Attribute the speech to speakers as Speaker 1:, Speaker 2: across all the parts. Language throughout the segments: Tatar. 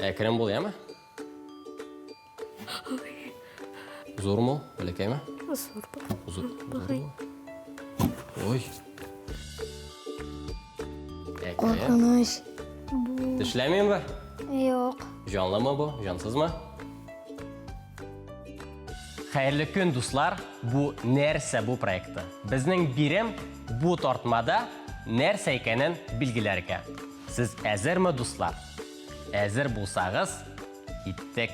Speaker 1: Әкрен бул, яме? Зурмы ул, бәләкәйме?
Speaker 2: Зур бу.
Speaker 1: Зур. Зурмы? Ой. Әкрен.
Speaker 3: Куркыныч.
Speaker 1: Тешләмиме?
Speaker 3: Юк.
Speaker 1: Җанлымы бу, җансызмы? Хәерле көн, дуслар! Бу нәрсә бу проекты? Безнең бирем бу тартмада нәрсә икәнен билгеләргә. Сез әзерме, дуслар? Әзер булсагыз, киттек.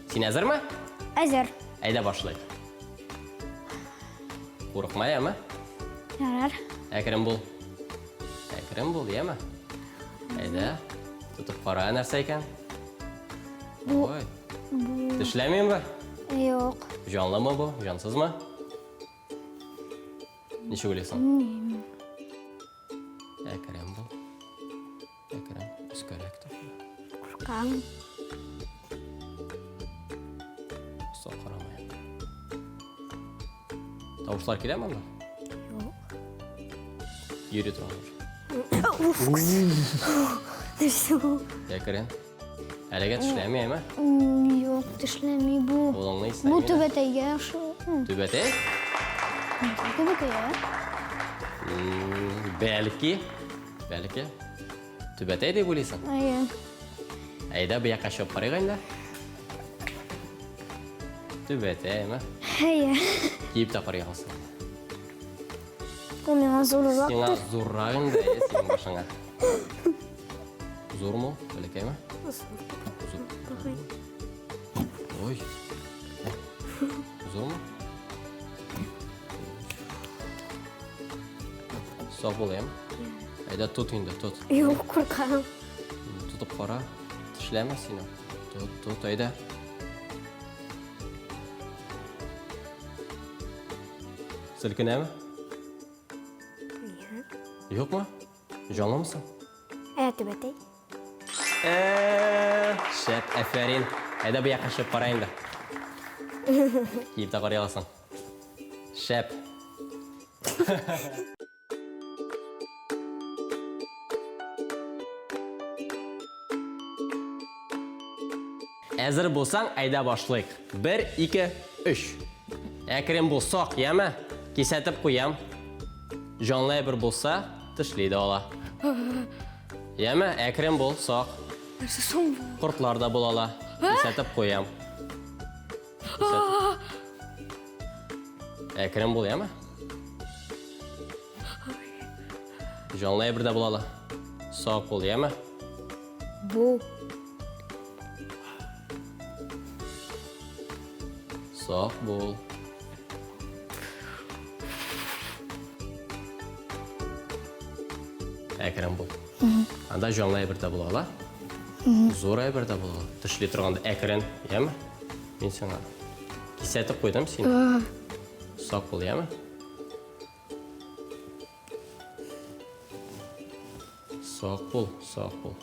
Speaker 1: Син әзерме?
Speaker 3: Әзер.
Speaker 1: Әйдә башлыйк. Курыкма, яме?
Speaker 3: Ярар.
Speaker 1: Әкрен бул. Әкрен бул, яме? Әйдә. Тотып кара, нәрсә икән? Ой. Тешләмиме?
Speaker 3: Юк.
Speaker 1: Җанлымы бу, җансызмы? Ничек уйлыйсың? Әкрен бул. Әкрен, өскәрәк тот.
Speaker 3: Куркам.
Speaker 1: Соң карамай. Тавышлар киләме анда?
Speaker 3: Юк.
Speaker 1: Йөри торган.
Speaker 3: Нәрсә бу?
Speaker 1: Әкрен. Әлегә тешләми, әйме?
Speaker 3: Юк, тешләми бу.
Speaker 1: Кулыңны исләми.
Speaker 3: Бу түбәтәйгә охшый.
Speaker 1: Түбәтәй?
Speaker 3: Түбәтәй, ә?
Speaker 1: Бәлки. Бәлки. Түбәтәй дип уйлыйсың?
Speaker 3: Әйе.
Speaker 1: Әйдә, бу якка чыгып карыйк инде. Түбәтәйме?
Speaker 3: Әйе.
Speaker 1: Киеп тә карый аласың.
Speaker 3: Бу миңа зуррак.
Speaker 1: Сиңа зуррак инде, әйе, синең башыңа. Зурмы ул, бәләкәйме? Зур. Ой. Зурмы? Сак бул, әйеме? Әйдә, тот инде, тот.
Speaker 2: Юк, куркам.
Speaker 1: Тотып кара. Тешләмә сине. Тот, тот, әйдә. Селкенәме?
Speaker 2: Юк.
Speaker 1: Юкмы? Җанлымысың?
Speaker 2: Ә, түбәтәй.
Speaker 1: Э, шәп, әфәрин. Әйдә бу якка чыгып кара инде. Киеп тә карый аласың. Шәп. Әзер булсаң, әйдә башлыйк. Бер, ике, өч. Әкрен бул, сак, яме? Кисәтеп куям. Җанлы әйбер булса, тешли дә ала. Яме, әкрен бул, сак.
Speaker 2: Нәрсә соң бу?
Speaker 1: Кортлар да була ала. Кисәтеп куям. Кисәтеп. Әкрен бул, яме? Җанлы әйбер дә була ала. Сак бул, яме?
Speaker 2: Бу.
Speaker 1: Сак бул. Әкрен бул. Анда җанлы әйбер дә була ала. Зур әйбер дә була ала. Тешли торганда әкрен, яме? Мин сиңа кисәтеп куйдым сине. Сак бул, яме? Сак бул, сак бул.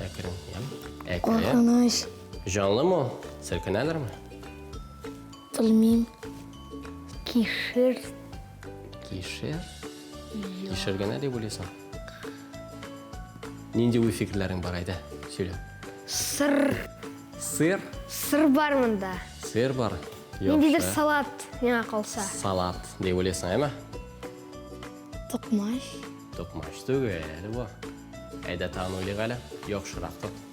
Speaker 1: Әкрен, яме? Әкрен.
Speaker 3: Куркыныч.
Speaker 1: Җанлымы ул? Селкенәдерме?
Speaker 3: Белмим.
Speaker 2: Кишер.
Speaker 1: Кишер? Кишер генә дип уйлыйсың? Нинди уй-фикерләрең бар, әйдә, сөйлә.
Speaker 2: Сыр.
Speaker 1: Сыр?
Speaker 2: Сыр бар монда.
Speaker 1: Сыр бар.
Speaker 2: Ниндидер
Speaker 1: Яхшы.
Speaker 2: салат миңа калса.
Speaker 1: Салат дип уйлыйсың, әйме?
Speaker 3: Токмач.
Speaker 1: Токмач түгел бу. Әйдә тагын уйлыйк әле. Яхшырак тот.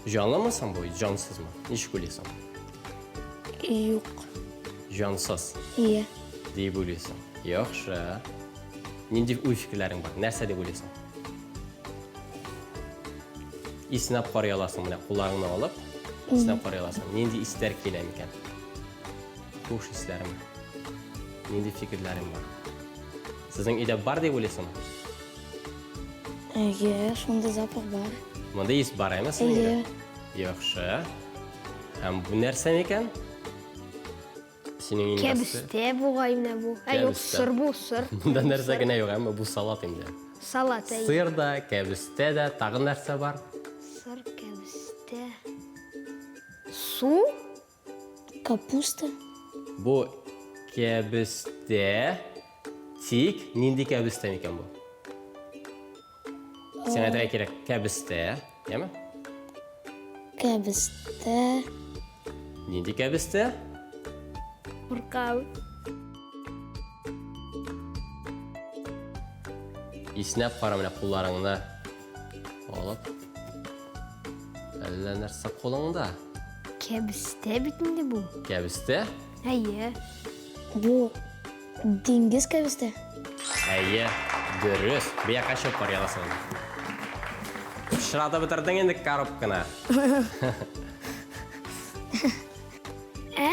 Speaker 1: Җанлымы соң бу, җансызмы? Ничек уйлыйсың?
Speaker 3: Юк.
Speaker 1: Җансыз
Speaker 3: Ие.
Speaker 1: дип уйлыйсың. Яхшы. Нинди уй-фикерләрең бар? Нәрсә дип уйлыйсың? Иснәп карый аласың менә кулларыңны алып, иснәп карый аласың. Нинди исләр килә микән? Хуш исләрме? Нинди фикерләрең бар? Сезнең өйдә бар дип уйлыйсыңмы?
Speaker 3: Әйе, шундый запах бар.
Speaker 1: Мондый ис бар, әйме сезнең
Speaker 3: Әйе.
Speaker 1: өйдә? Яхшы. Һәм бу нәрсә микән? Синең иң
Speaker 2: Кәбестә бугай менә бу. Ә юк,
Speaker 1: Кәбестә.
Speaker 2: сыр бу, сыр.
Speaker 1: Монда нәрсә генә юк, әмма бу салат инде.
Speaker 2: Салат, әйе.
Speaker 1: Сыр да, кәбестә дә, тагын нәрсә бар?
Speaker 2: Сыр, кәбестә. Су?
Speaker 3: Капуста.
Speaker 1: Бу кәбестә. Тик нинди кәбестә микән бу? Сиңа әйтергә кирәк, кәбестә, яме?
Speaker 3: Кәбестә.
Speaker 1: Нинди кәбестә?
Speaker 2: Куркам.
Speaker 1: Иснәп кара менә кулларыңны алып. Әллә нәрсә кулыңда?
Speaker 2: Кәбестә бит инде бу.
Speaker 1: Кәбестә?
Speaker 2: Әйе.
Speaker 3: Бу диңгез кәбестә.
Speaker 1: Әйе, дөрес. Бу якка чыгып бар яласың. Пычратып бетердең инде коробканы.
Speaker 2: Ә,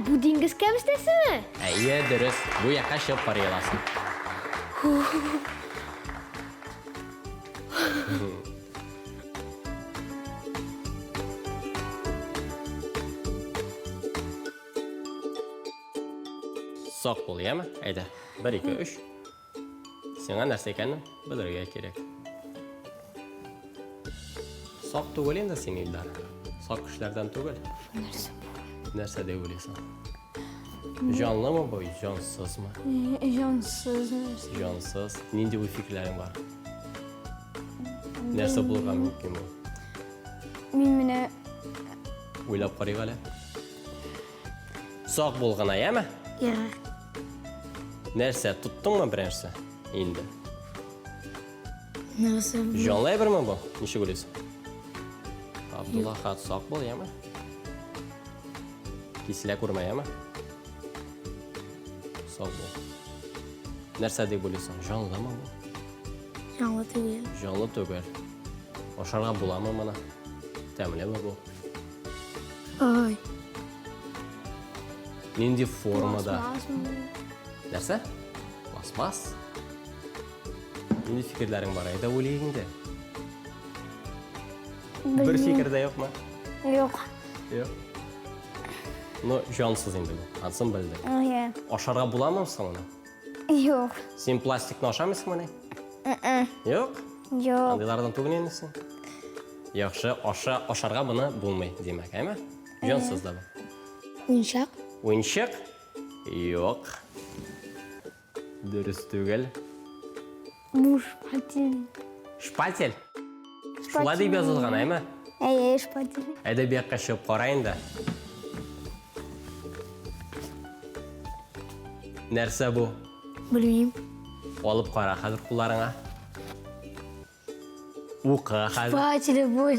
Speaker 2: бу диңгез кәбестәсеме?
Speaker 1: Әйе, дөрес. Бу якка чыгып карый аласың. Сак бул, яме? Әйдә. 1 2 3. Сиңа нәрсә икәнен белергә кирәк. Сак түгел инде син, Илдар. Сак кешеләрдән түгел.
Speaker 3: Нәрсә бу?
Speaker 1: Нәрсә дип уйлыйсың? Җанлымы бу, җансызмы?
Speaker 3: Җансыз нәрсә.
Speaker 1: Җансыз. Нинди уй-фикерләрең бар? Нәрсә булырга мөмкин бу?
Speaker 3: Мин менә
Speaker 1: Уйлап карыйк әле. Сак бул гына, яме?
Speaker 3: Ярар.
Speaker 1: Нәрсә, тоттыңмы берәрсе инде?
Speaker 3: Нәрсә бу?
Speaker 1: Җанлы әйберме бу? Ничек уйлыйсың? Абдуллахат, сак бул, яме? Киселә күрмә, яме? Сак бул. Нәрсә дип уйлыйсың? Җанлымы бу?
Speaker 3: Җанлы түгел.
Speaker 1: Җанлы түгел. Ашарга буламы моны? Тәмлеме бу?
Speaker 3: Ай.
Speaker 1: Нинди формада?
Speaker 2: Пластмассмы?
Speaker 1: Нәрсә? Пластмасс? Нинди фикерләрең бар? Әйдә уйлыйк инде. Бер фикер дә юкмы?
Speaker 3: Юк.
Speaker 1: Юк. Ну, җансыз инде бу. Ансын белдек.
Speaker 3: Әйе.
Speaker 1: Ашарга буламы соң моны?
Speaker 3: Юк.
Speaker 1: Син пластикны ашамыйсыңмыни? Юк?
Speaker 3: Юк.
Speaker 1: Андыйлардан түгел инде син. Яхшы, аша, ашарга моны булмый, димәк, әйме? Җансыз да бу.
Speaker 3: Уенчак?
Speaker 1: Уенчык? Юк. Дөрес түгел.
Speaker 3: Бу шпатель.
Speaker 1: Шпатель? Шулай дип язылган, әйме?
Speaker 3: Әйе, шпатель.
Speaker 1: Әйдә бу якка чыгып кара инде. Нәрсә бу?
Speaker 3: Белмим.
Speaker 1: Алып кара хәзер кулларыңа. Укы хәзер.
Speaker 3: Шпатель бу.